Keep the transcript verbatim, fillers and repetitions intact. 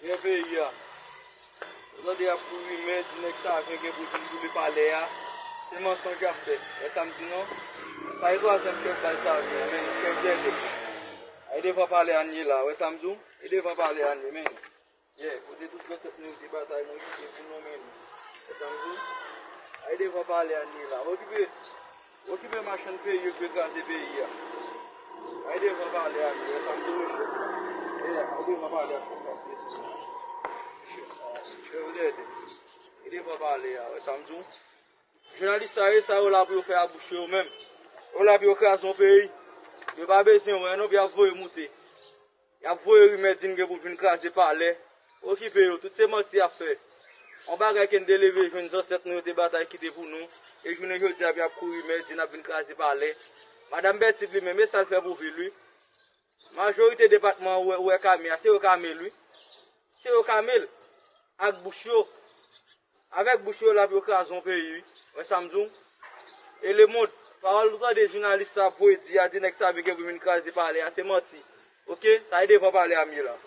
Gen peyi a. Ou tande y ap kouri men, di nèg Savyen gen pou vin boule palè a. Se mansonj y ap fè. Wè sa m di non? Pa gen twazyèm chèf bay Savyen, men chèf dèdè. Ay devan palè a n ye la, wè sa m di w? E devan palè a n ye, men. Yeah, kote tout zansèt nou te batay, nou kite pou nou, men. Wè sa m di w? Ay devan palè a n ye la. Okipe. Okipe machann peyi yo ki vle kraze peyi a. Ay devan palè a, mesye, sa m di w, mesye. E, ay devan palè a, mesye. Mesye, mesye, mesye, mesye. Ay devan palè a, wè sa m di w. Jounalis sa yo, sa yo la pou yo fè a bouch yo menm. Yo la pou yo kraze yon peyi. Yo pa bezwen wè non, pou y ap voye moute. Y ap voye rimè di n gen pou vin kraze palè. Okipe yo, tout se manti y ap fè. Yon bagay ke n te leve jwenn zansèt nou yo te batay kite pou nou. E jounen jodi a, y ap kouri rimè di n ap vin kraze palè. Madanm Bètit li menm, e sa l fè pou vi l, wi. Majorite depatman ou wè, ou wè k ame a, se yo k ame l, wi. Se yo k ame l. Ak bouch yo. Avèk bouch yo, l ap yo kraze yon peyi, wi. Wè sa m di w? E lemonn, pawòl ou tande jounalis sa ap voye di a, di nèg Savyen gen pou vin kraze palè a, se manti. Oke? Sa e devan palè a m ye la.